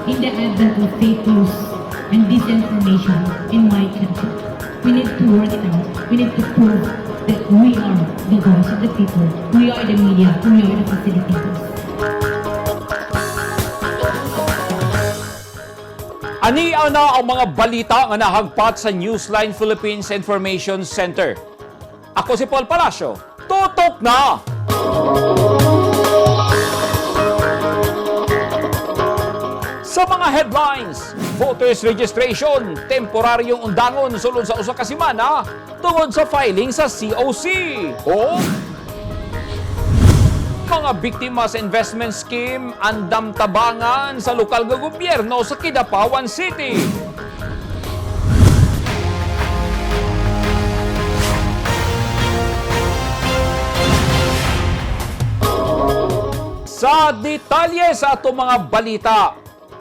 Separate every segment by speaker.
Speaker 1: In the advent of fake news and disinformation in my country, we need to work it out. We need to prove that we are the voice of the people. We are the media. We are the facilitators.
Speaker 2: Ani na ang mga balita nga nahagpat sa Newsline Philippines Information Center. Ako si Paul Palacio. Tutok na! Sa mga headlines, voters registration, temporaryong undangon sulod sa usa ka semana tungod sa filing sa COC. O mga biktima sa investment scheme andam tabangan sa lokal nga gobyerno sa Kidapawan City. Sa detalye sa atong mga balita,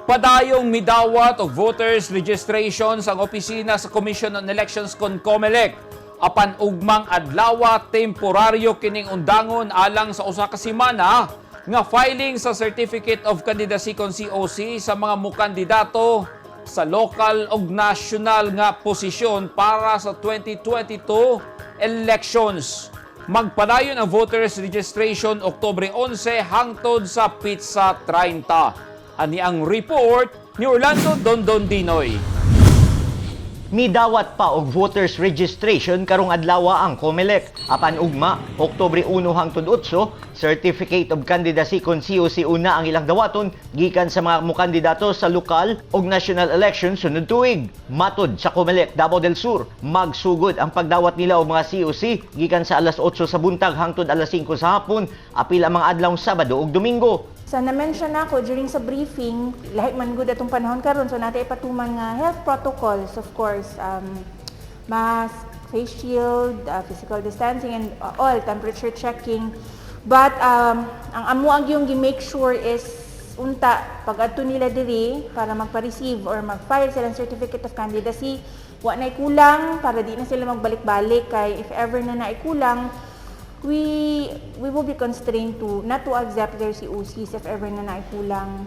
Speaker 2: padayong midawat og voters registration sa opisina sa Commission on Elections kon COMELEC. Apan ugmang adlaw, temporaryo kining undangon alang sa usa ka semana nga filing sa Certificate of Candidacy kon COC sa mga mukandidato sa local ug national nga posisyon para sa 2022 elections. Magpadayon ang voters registration Oktubre 11 hangtod sa Pizza 30. Ani ang report ni Orlando Dondon Dinoy.
Speaker 3: Midawat pa og voters registration karong adlaw ang COMELEC. Apan ugma, Oktubre 1 hangtod 8, Certificate of Candidacy kon COC una ang ilang dawaton gikan sa mga mukandidato sa lokal ug national election sunod tuig. Matod sa COMELEC Davao del Sur, magsugod ang pagdawat nila og mga COC gikan sa alas 8 sa buntag hangtod alas 5 sa hapon, apil ang mga adlaw Sabado ug Domingo.
Speaker 4: Sa na-mention nako during sa briefing, lahi man gud atong panahon karon, so natay ipatuman nga health protocols, of course, mask, face shield, physical distancing and all temperature checking. But ang amo ang yung gi-make sure is unta pag adto nila diri para magpa-receive or mag-file silang certificate of candidacy, wa nay kulang para di na sila magbalik-balik, kay if ever na naay kulang, we will be constrained to not to accept their COCs if ever na naikulang.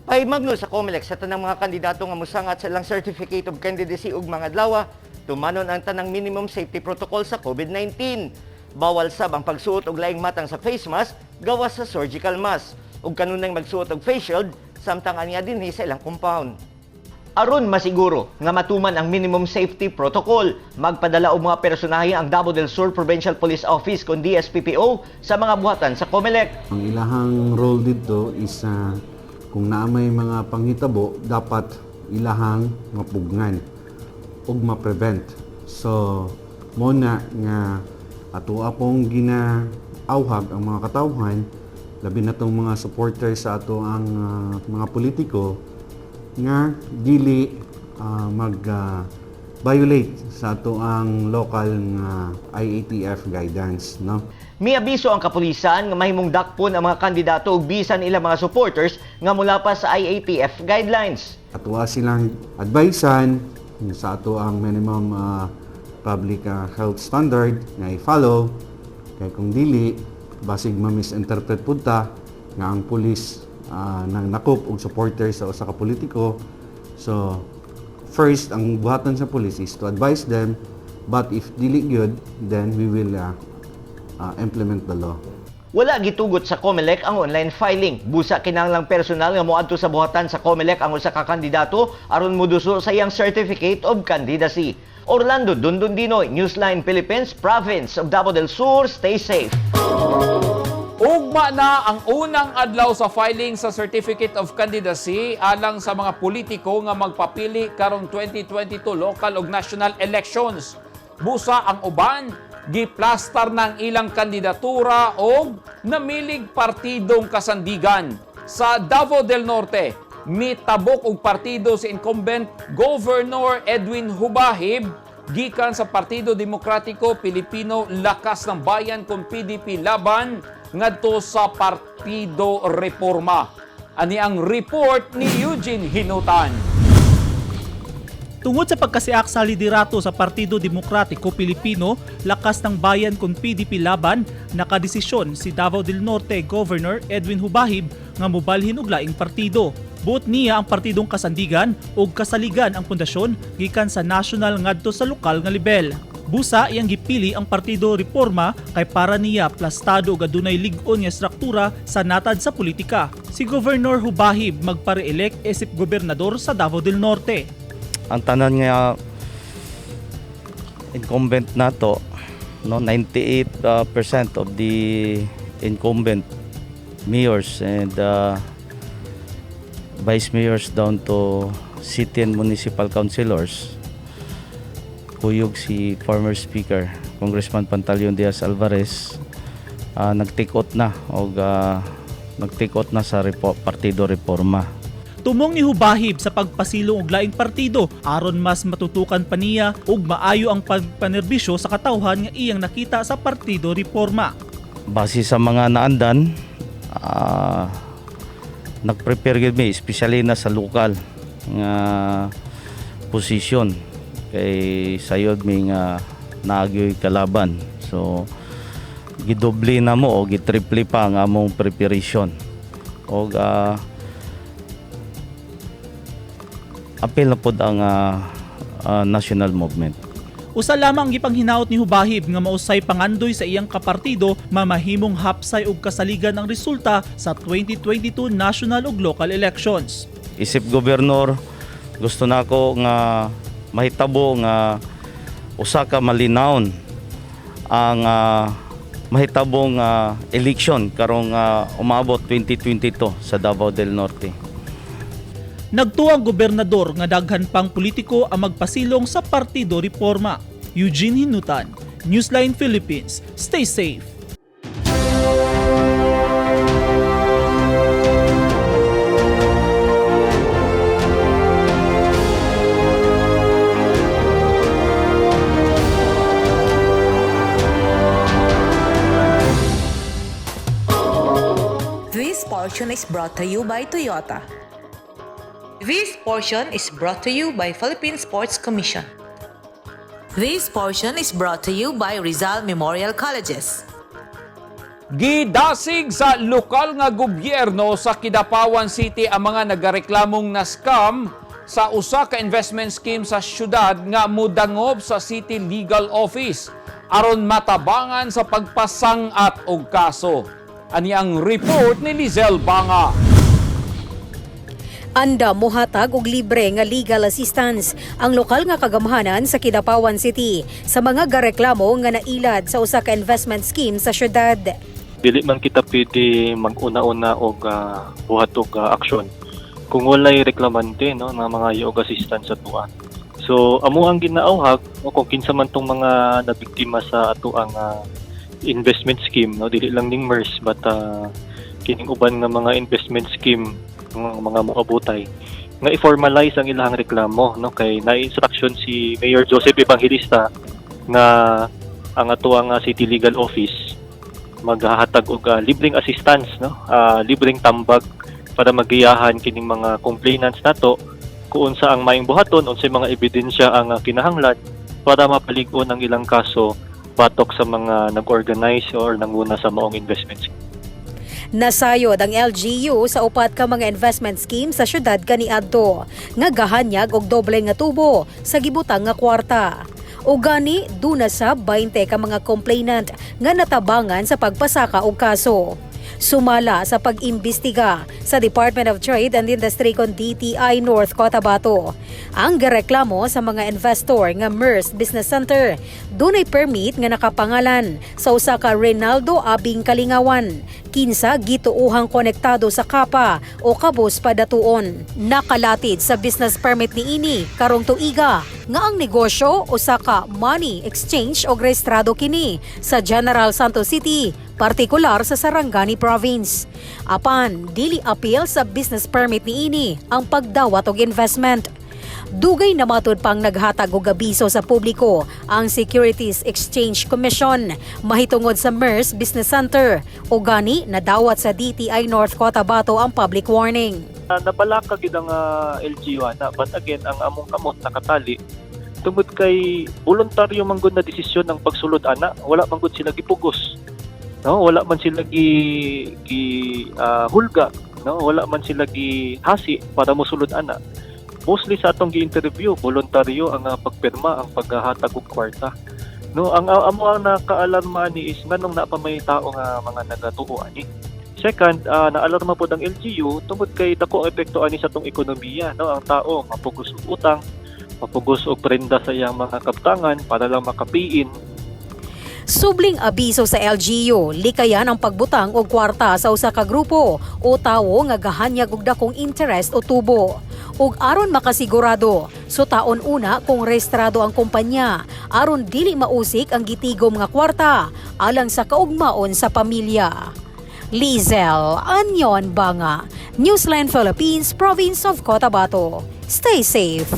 Speaker 3: Pahimangno sa COMELEC sa tanang mga kandidato nga mosangat sa ilang Certificate of Candidacy ug mga adlaw, tumanon ang tanang minimum safety protocol sa COVID-19. Bawal sab ang pagsuot og laing matang sa face mask gawas sa surgical mask ug kanunay magsuot og face shield samtang ania dinhi sa ilang compound. Aron masiguro nga matuman ang minimum safety protocol, magpadala og mga personahe ang Davao del Sur Provincial Police Office kon DSPPO sa mga buhatan sa COMELEC.
Speaker 5: Ang ilahang role dito is kung naa may mga panghitabo, dapat ilahang mapugngan ug ma-prevent. So, mo na nga ato apong ginaawhag ang mga katawhan, labi na tong mga supporters sa ato ang mga politiko nga dili mag violate sa ato ang local nga IATF guidance, no?
Speaker 3: Miabiso ang kapulisan nga mahimong dakpon ang mga kandidato ug bisan ilang mga supporters nga mula pa sa IATF guidelines.
Speaker 5: Atoa silang advisean sa ato ang minimum public health standard nga i-follow, kay kung dili, basig ma-misinterpret pud ta nga ang pulis nang nakop og supporter sa usa ka politiko. So first, ang buhatan sa pulis is to advise them, but if dili gyud, then we will implement the law.
Speaker 3: Wala gitugot sa COMELEC ang online filing. Busa kinahanglang personal nga moadto sa buhatan sa COMELEC ang usa ka kandidato aron moduso sa iyang Certificate of Candidacy. Orlando Dundundinoy, Newsline Philippines, Province of Davao del Sur. Stay safe.
Speaker 2: Ugma na ang unang adlaw sa filing sa Certificate of Candidacy alang sa mga politiko nga magpapili karong 2022 local ug national elections. Busa ang uban giplastar ng ilang kandidatura og namilig partidong kasandigan. Sa Davao del Norte, mitabok og partido si incumbent Governor Edwin Hubahib gikan sa Partido Demokratiko Pilipino Lakas ng Bayan kung PDP Laban ngadto sa Partido Reforma. Ani ang report ni Eugene Hinutan.
Speaker 6: Tungod sa pagkasiak sa liderato sa Partido Demokratiko Pilipino, Lakas ng Bayan kon PDP Laban, nakadesisyon si Davao del Norte Governor Edwin Hubahib nga mobalhin og laing partido. Buot niya ang partidong kasandigan ug kasaligan ang pundasyon gikan sa national ngadto sa lokal nga lebel. Busa iyang gipili ang Partido Reforma kay para niya plastado ug adunay lig-on nga struktura sa natad sa politika. Si Governor Hubahib magpare-elect isip gobernador sa Davao del Norte.
Speaker 7: Ang tanan nga incumbent nato, no, 98% of the incumbent mayors and vice mayors down to city and municipal councilors, kuyog si former speaker Congressman Pantaleon Diaz Alvarez, nag-take oath na og nag-take oath na sa Partido Reforma.
Speaker 6: Tumong ni Hubahib sa pagpasilong og laing partido aron mas matutukan pa niya ug maayo ang pagpanerbisyo sa katawhan nga iyang nakita sa Partido Reforma.
Speaker 7: Base sa mga naandan, nag-prepare gyud mi, especially na sa lokal nga position kay sayod mi nga naagyoy kalaban, so gidoble na mo o gitriple pa ang among preparation og apil na pod ang national movement.
Speaker 6: Usa lamang ang gipanghinaot ni Hubahib nga mausay pangandoy sa iyang kapartido mamahimong hapsay og kasaligan ang resulta sa 2022 national ug local elections.
Speaker 7: Isip gobernador, gusto nako nga mahitabo nga usa ka malinawon ang mahitabong election karong umabot 2022 sa Davao del Norte.
Speaker 6: Nagtuo ang gobernador nga daghan pang politiko ang magpasilong sa Partido Reforma. Eugene Hinutan, Newsline Philippines. Stay safe.
Speaker 8: This portion is brought to you by Toyota. This portion is brought to you by Philippine Sports Commission. This portion is brought to you by Rizal Memorial Colleges.
Speaker 2: Gidasig sa lokal nga gobyerno sa Kidapawan City ang mga nagareklamong na scam sa usa ka investment scheme sa syudad nga mudangob sa City Legal Office aron matabangan sa pagpasangat og kaso. Ani ang report ni Lizelle Banga.
Speaker 9: Anda mohatag og libre nga legal assistance ang lokal nga kagamhanan sa Kidapawan City sa mga gareklamo nga nailad sa usa ka investment scheme sa syudad.
Speaker 10: Dili man kita pwede mag-una-una og buhat og aksyon kung walay reklamante, no, nga mga og assistance sa tua. So amo ang ginaauhag, no, kung kinsa man tong mga nabiktima sa atoang investment scheme, no, dili lang ning MERS but kining uban nga mga investment scheme ng mga moabutay nga i-formalize ang ilahang reklamo, no, kay na-instruction si Mayor Joseph Evangelista nga ang atoang City Legal Office maghahatag og libreng assistance, no, libreng tambag para magiyahan kining mga complainants nato kung unsa ang maayong buhaton, unsay mga ebidensya ang kinahanglan para mapalig-on ang ilang kaso batok sa mga nag-organize or nanguna sa maong investment scheme.
Speaker 9: Nasayod ang LGU sa upat ka mga investment scheme sa syudad kaniadto nga gahanyag og doble nga tubo sa gibutang nga kwarta. O gani duna sa 20 ka mga complainant nga natabangan sa pagpasaka og kaso. Sumala sa pag-imbestiga sa Department of Trade and Industry kon DTI North Cotabato ang gareklamo sa mga investor nga MERS Business Center dunay permit nga nakapangalan sa usa ka Reynaldo Abing Kalingawan, kinsa gituohang konektado sa kapa o kabus padatuon. Nakalatid sa business permit niini karong tuiga nga ang negosyo usa ka money exchange og rehistrado kini sa General Santos City, partikular sa Sarangani Province. Apan dili appeal sa business permit niini ang pagdawat og investment. Dugay na matud pang naghatag og abiso sa publiko ang Securities Exchange Commission mahitungod sa MERS Business Center, o gani nadawat sa DTI North Cotabato ang public warning.
Speaker 10: Nabalaka gid ang LGU ana, but again ang among kamot nakatali tungod kay voluntaryo man gud na desisyon ang pagsulod ana. Wala man gud sila gipugos, no, wala man sila gi, gi hulga. no? Wala man sila gihasi para mosulod ana. Mostly sa atong gi-interview, voluntaryo ang pagpirma, ang paghahatag og kwarta. No, ang amo ang nakaalarma ni is nganong naa pa may tao nga mga nagatuo ani. Second, naalarma pod ang LGU tungod kay dako ang epekto ani sa atong ekonomiya, no? Ang tao mapugos og utang, mapugos og prenda sa iyang mga kaptangan para lang makapiin.
Speaker 9: Subling abiso sa LGU, likayan ang pagbutang og kwarta sa usa ka grupo o tawo nga gahanyag og dakong interest o tubo. Ug aron makasigurado, sutaon una kung rehistrado ang kumpanya aron dili mausik ang gitigom nga kwarta alang sa kaugmaon sa pamilya. Lizel Anyon Banga, Newsline Philippines, Province of Cotabato. Stay safe.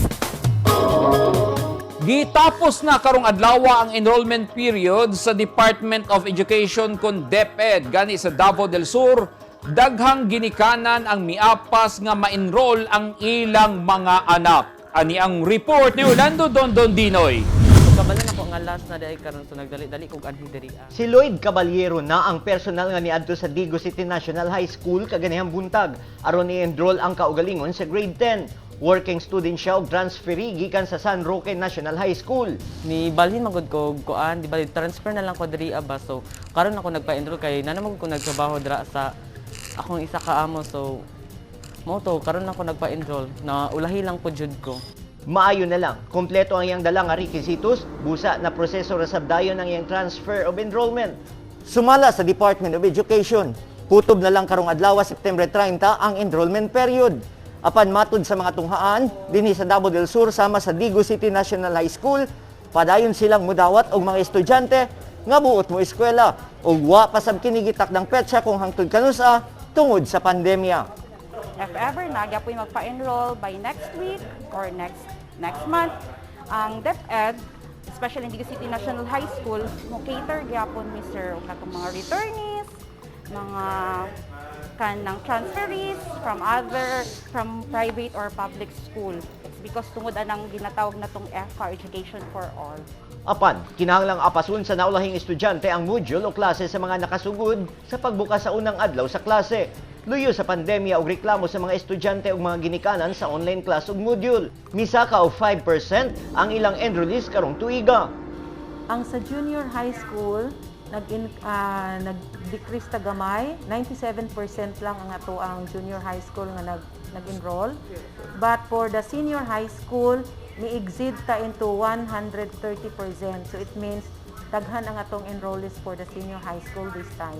Speaker 2: Gitapos na karong adlaw ang enrollment period sa Department of Education kon DepEd gani sa Davao del Sur, daghang ginikanan ang miapas nga ma-enroll ang ilang mga anak. Ani ang report ni Orlando Dondon Dinoy.
Speaker 11: Kabalo na ko nga last na diay karon, so nagdali-dali kog anhi diri ah.
Speaker 3: Si Lloyd Caballero na ang personal nga niadto sa Digos City National High School kaganihang buntag aron i-enroll ang kaugalingon sa grade 10. Working student siya og transferee gikan sa San Roque National High School.
Speaker 11: Ni balhin magud ko og kuan, di ba, transfer na lang ko diri ah ba. So karon ako nagpa-enroll kay nana magud ko nagtrabaho dira sa akong isa ka amo, so mo to karon lang ko nagpa-enroll na ulahi lang po jud ko.
Speaker 3: Maayo na lang, kompleto ang iyang dala nga requisitos, busa na proseso ra sab dayon ang iyang transfer of enrollment. Sumala sa Department of Education, kutob na lang karong adlaw, September 30, ang enrollment period. Apan matud sa mga tunghaan dinhi sa Davao del Sur sama sa Digos City National High School, padayon silang mudawat og mga estudyante nga buot mo eskwela ug wa pa sab kini gitakdang petsa kung hangtod kanusa tungod sa pandemya.
Speaker 12: If ever na gyapoy magpa-enroll by next week or next next month, ang DepEd, especially in Digos City National High School, mo cater gyapon mi, sir, og katong mga returnees, mga kanang transferees from private or public school. It's because tungod anang ginatawag na tong EFA, Education for All.
Speaker 3: Apan, kinahanglang apasun sa naulahing estudyante ang module o klase sa mga nakasugod sa pagbukas sa unang adlaw sa klase. Luyo sa pandemya og reklamo sa mga estudyante ug mga ginikanan sa online class ug module. Misaka og 5% ang ilang enrollees karong tuiga.
Speaker 13: Ang sa junior high school, nag-decrease ta gamay, 97% lang ang ato ang junior high school nga nag-enroll. But for the senior high school, ni-exceed ta into 130%. So it means daghan ang atong enrollees for the senior high school this time.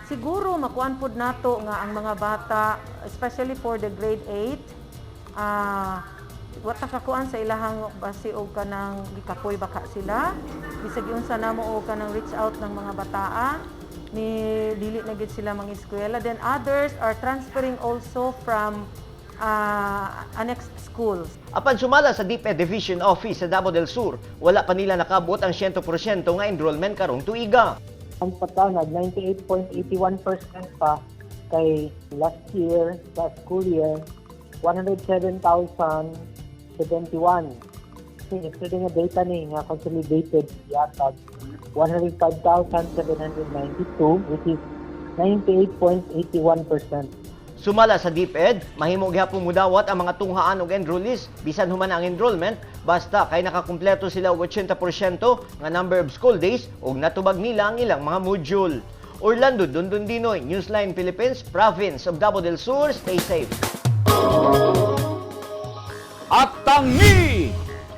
Speaker 13: Siguro makuan pud nato nga ang mga bata, especially for the grade 8, wa ta kakuan sa ilahang base og kanang gikapoy baka sila, bisag giunsa namo og kanang reach out ng mga bataa ni dili na gid sila mga eskwela. Then others are transferring also from annexed schools.
Speaker 3: Apan sumala sa DepEd Division Office sa Davao del Sur, wala pa nila nakabot ang 100% nga enrollment karong tuiga.
Speaker 14: Ang patanag, 98.81% pa kay last year, last school year, 107,071. Yesterday nga data ni nga consolidated yatag 105,792, which is 98.81%.
Speaker 3: Sumala sa DepEd, mahimo gihapon mudawat ang mga tunghaan og enrollees bisan human ang enrollment basta kay nakakumpleto sila og 80% nga number of school days ug natubag nila ang ilang mga module. Orlando Dondondinoy, Newsline Philippines, Province of Davao del Sur. Stay safe.
Speaker 2: At tangi!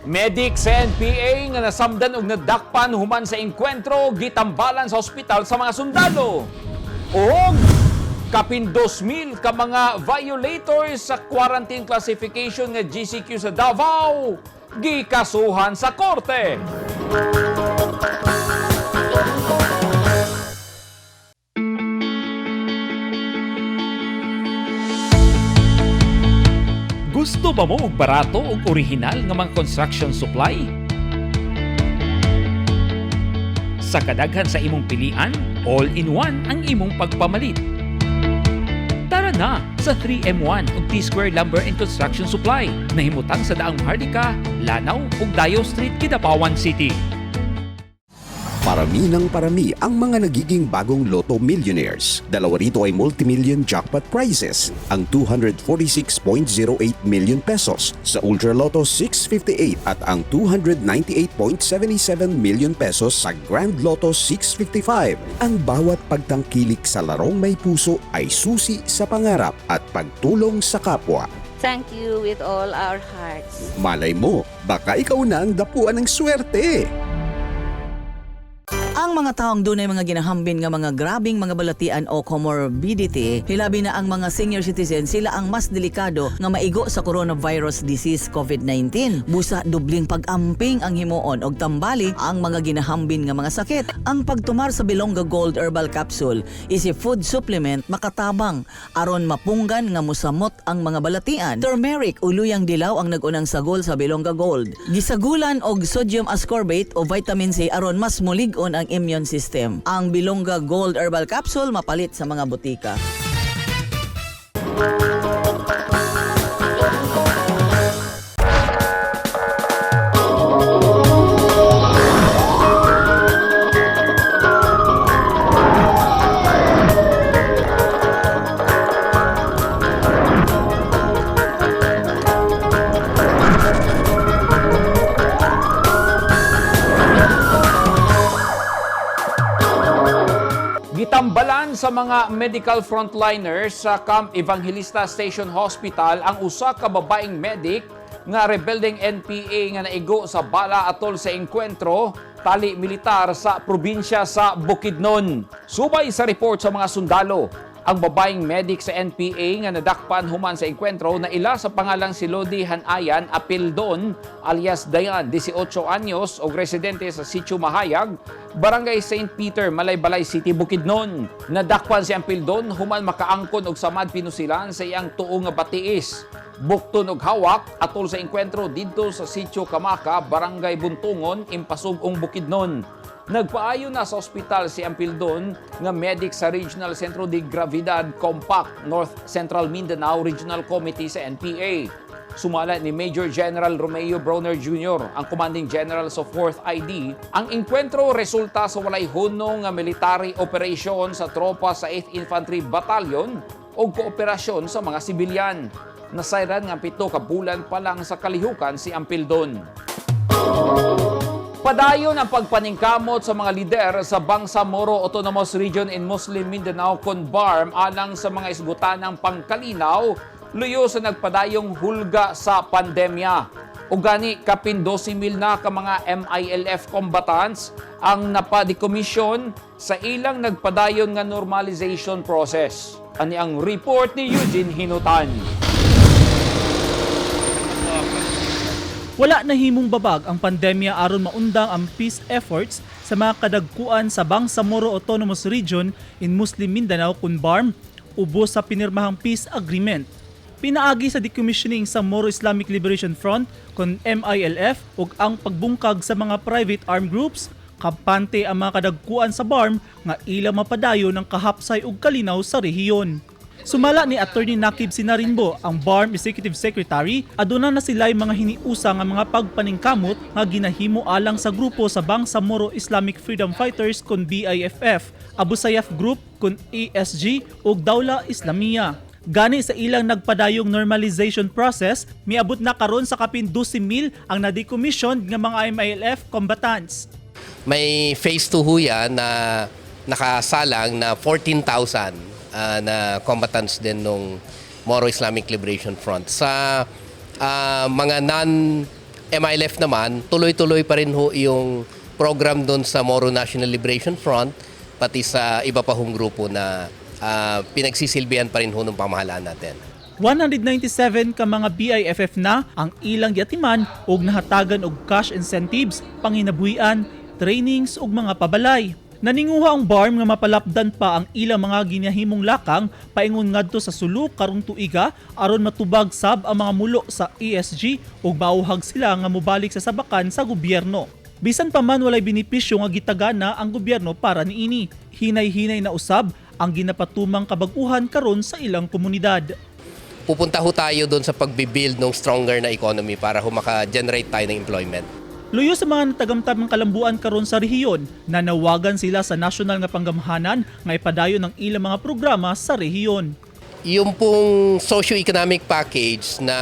Speaker 2: Medic sa NPA nga nasamdan og nadakpan human sa engkwentro gitambalan sa ospital sa mga sundalo. Og kapin 2,000 ka mga violators sa quarantine classification nga GCQ sa Davao gikasuhan sa korte. Gusto ba mo og barato ug original nga mga construction supply? Sa kadaghan sa imong pilian, all-in-one ang imong pagpamalit. Tara na sa 3M1 ug T-Square Lumber and Construction Supply na himutang sa Daang Maharlika, Lanao ug Dayo Street, Kidapawan City.
Speaker 15: Parami ng parami ang mga nagiging bagong Lotto millionaires. Dalawa rito ay multi-million jackpot prizes, ang 246.08 million pesos sa Ultra Lotto 658 at ang 298.77 million pesos sa Grand Lotto 655. Ang bawat pagtangkilik sa larong may puso ay susi sa pangarap at pagtulong sa kapwa.
Speaker 16: Thank you with all our hearts.
Speaker 15: Malay mo, baka ikaw na ang dapuan ng swerte.
Speaker 17: Ang mga taong dunay mga ginahambin nga mga grabing mga balatian o comorbidity, hilabi na ang mga senior citizen, sila ang mas delikado nga maigo sa coronavirus disease COVID-19. Busa dubling pag-amping ang himuon og tambali ang mga ginahambin nga mga sakit. Ang pagtumar sa Bilongga Gold Herbal Capsule is a food supplement makatabang aron mapunggan nga musamot ang mga balatian. Turmeric o luyang dilaw ang nagunang sagol sa Bilongga Gold. Gisagulan og sodium ascorbate o vitamin C aron mas mulig-on ang immune system. Ang Bilongga Gold Herbal Capsule mapalit sa mga botika.
Speaker 2: Gitambalan sa mga medical frontliners sa Camp Evangelista Station Hospital ang usa ka babaeng medic nga rebeldeng NPA nga naigo sa bala atol sa engkwentro tali militar sa probinsya sa Bukidnon. Subay sa report sa mga sundalo, ang babaeng medic sa NPA nga nadakpan human sa engkwentro na ila sa pangalang si Lodi Hanayan Apildon alias Dayan, 18 anyos og residente sa Sitio Mahayag, Barangay St. Peter, Malaybalay City, Bukidnon. Nadakpan si Ampildon human makaangkon og samad pinusilan sa iyang tuo nga batiis. Bukton og hawak atol sa engkwentro didto sa Sitio Kamaka, Barangay Buntungon, Impasug-ong Bukidnon. Nagpaayo na sa ospital si Ampildon nga medic sa Regional Centro de Gravidad Compact North Central Mindanao Regional Committee sa NPA. Sumala ni Major General Romeo Brawner Jr., ang Commanding General sa 4th ID, ang engkwentro resulta sa walay hunong nga military operation sa tropa sa 8th Infantry Battalion o kooperasyon sa mga sibilyan. Nasayran nga 7 ka bulan pa lang sa kalihukan si Ampildon. Padayon ang pagpaningkamot sa mga lider sa Bangsamoro Autonomous Region in Muslim Mindanao kon BARMM alang sa mga isgutanang pangkalinaw luyo sa nagpadayong hulga sa pandemya. Ug gani kapin 12,000 na ka mga MILF combatants ang napadecommission sa ilang nagpadayon nga normalization process. Ani ang report ni Eugene Hinutan.
Speaker 6: Wala nahimong babag ang pandemya aron maundang ang peace efforts sa mga kadagkuan sa Bangsamoro Autonomous Region in Muslim Mindanao kun BARMM ubos sa pinirmahang peace agreement. Pinaagi sa decommissioning sa Moro Islamic Liberation Front kon MILF ug ang pagbungkag sa mga private armed groups, kampante ang mga kadagkuan sa BARMM nga ilang mapadayon ng kahapsay ug kalinaw sa rehiyon. Sumala ni Attorney Nakib Sinarimbo, ang BARMM Executive Secretary, aduna na sila'y mga hiniusa nga mga pagpaningkamot nga ginahimo alang sa grupo sa Bangsamoro Islamic Freedom Fighters kon BIFF, Abu Sayyaf Group kon ASG ug Dawla Islamia. Gani sa ilang nagpadayong normalization process, miabot na karon sa kapin 12,000 ang na-decommissioned nga mga MILF combatants.
Speaker 18: May phase 2 ho yan na nakasalang na 14,000 na combatants din nung Moro Islamic Liberation Front. Sa mga non-MILF naman, tuloy-tuloy pa rin ho yung program doon sa Moro National Liberation Front, pati sa iba pa hong grupo na pinagsisilbihan pa rin ho ng pamahalaan natin.
Speaker 6: 197 ka mga BIFF na ang ilang giatiman og nahatagan og cash incentives, panginabuhian, trainings ug mga pabalay. Naninguha ang BARMM nga mapalapdan pa ang ilang mga ginahimong lakang paingon ngadto sa Sulu karong tuiga aron matubag sab ang mga mulo sa ASG ug mauhag sila nga mobalik sa sabakan sa gobyerno. Bisan pa man walay benepisyo nga gitagana ang gobyerno para niini. Hinay-hinay na usab ang ginapatumang kabag-uhan karon sa ilang komunidad.
Speaker 18: Pupunta ho tayo doon sa pagbibuild ng stronger na economy para ho maka-generate tayo ng employment.
Speaker 6: Luyo sa mga natagamtam ng kalambuan karon sa rehiyon, nanawagan sila sa nasyonal nga panggamhanan nga ipadayon ang ilang mga programa sa rehiyon.
Speaker 18: Yung pong socio-economic package na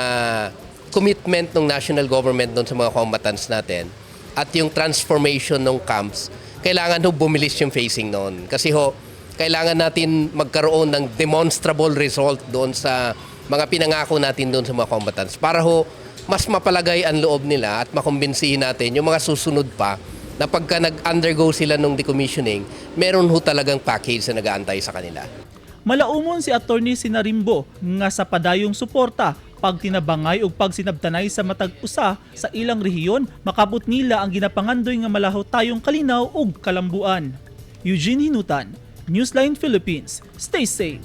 Speaker 18: commitment ng national government doon sa mga combatants natin at yung transformation ng camps, kailangan ho bumilis yung phasing noon. Kasi ho, kailangan natin magkaroon ng demonstrable result doon sa mga pinangako natin doon sa mga combatants para ho mas mapalagay ang loob nila at makumbinsihin natin yung mga susunod pa na pagka nag-undergo sila ng decommissioning, meron ho talagang package na nag-aantay sa kanila.
Speaker 6: Malaumon si Attorney Sinarimbo nga sa padayong suporta, pagtinabangay ug pagsinabtanay sa matag usa sa ilang rehiyon, makabot nila ang ginapangandoy nga malaho tayong kalinaw ug kalambuan. Eugene Hinutan, Newsline Philippines. Stay safe.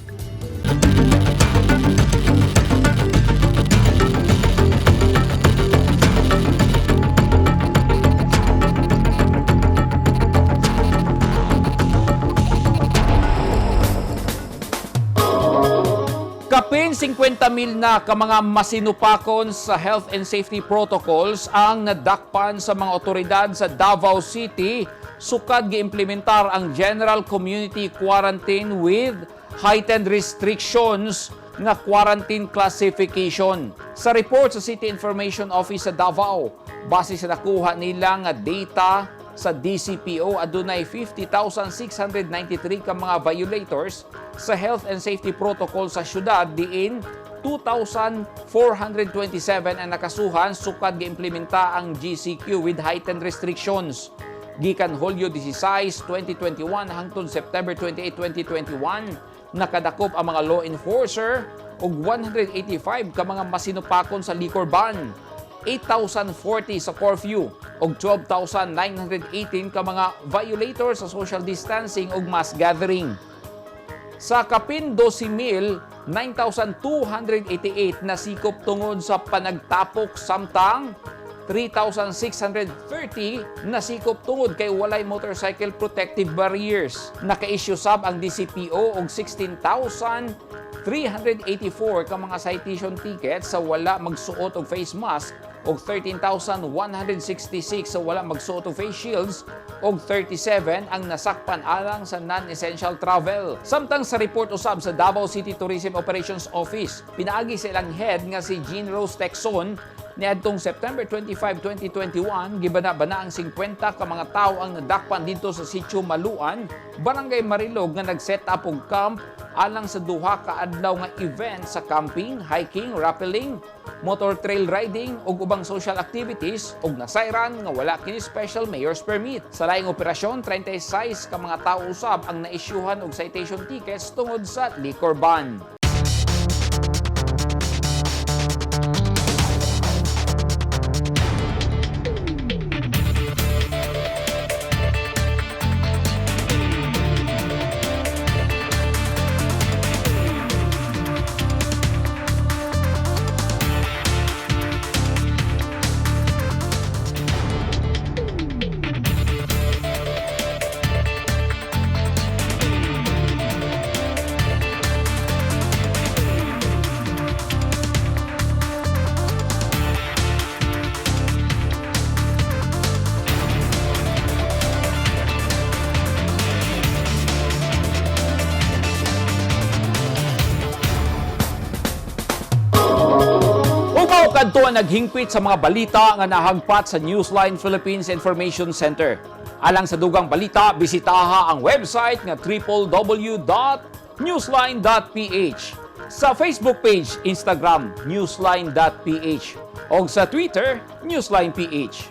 Speaker 2: Kapin 50,000 na ka mga masinupakon sa health and safety protocols ang nadakpan sa mga otoridad sa Davao City sukad giimplementar ang General Community Quarantine with heightened restrictions nga quarantine classification. Sa report sa City Information Office sa Davao, base sa nakuha nila nga data sa DCPO, adunay 50,693 ka mga violators sa health and safety protocol sa syudad diin 2,427 ang nakasuhan sukad giimplementa ang GCQ with heightened restrictions. Gikan Hulyo 16, 2021 hangtod September 28, 2021, nakadakop ang mga law enforcer og 185 ka mga masinupakon sa liquor ban, 8,040 sa curfew ug 12,918 ka mga violator sa social distancing ug mass gathering. Sa kapin 12,9,288 na sikop tungod sa panagtapok samtang 3,630 na sikop tungod kay walay motorcycle protective barriers. Naka-issue sab ang DCPO og 16,384 ka mga citation tickets sa wala magsuot og face mask og 13,166 sa wala magsuot og face shields og 37 ang nasakpan alang sa non-essential travel. Samtang sa report usab sa Davao City Tourism Operations Office, pinaagi sa ilang head nga si Jean Rose Texon niadtong September 25, 2021, gibana-bana ang 50 ka mga tawo ang nadakpan dito sa Sitio Maluan, Barangay Marilog nga nag-set up og camp alang sa duha ka adlaw nga event sa camping, hiking, rappelling, motor trail riding ug ubang social activities ug nasayran nga wala kini special mayor's permit. Sa laing operasyon, 36 ka mga tawo usab ang naisyuhan og citation tickets tungod sa liquor ban. Ug mao kadto ang naghingpit sa mga balita nga nahagpat sa Newsline Philippines Information Center. Alang sa dugang balita, bisitaha ang website nga www.newsline.ph. Sa Facebook page, Instagram, newsline.ph o sa Twitter, newsline.ph.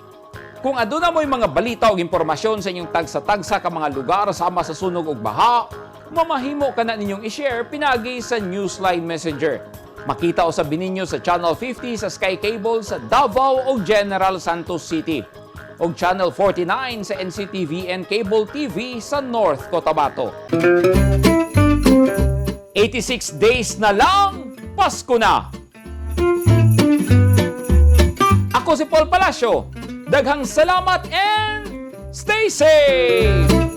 Speaker 2: Kung aduna mo'y mga balita o impormasyon sa inyong tagsa-tagsa ka mga lugar sama sa sunog ug baha, mamahimo ka na ninyong i-share pinagi sa Newsline Messenger. Makita usab ninyo sa Channel 50 sa Sky Cable sa Davao o General Santos City ug Channel 49 sa NCTV and Cable TV sa North Cotabato. 86 days na lang, Pasko na! Ako si Paul Palacio. Daghang salamat and stay safe!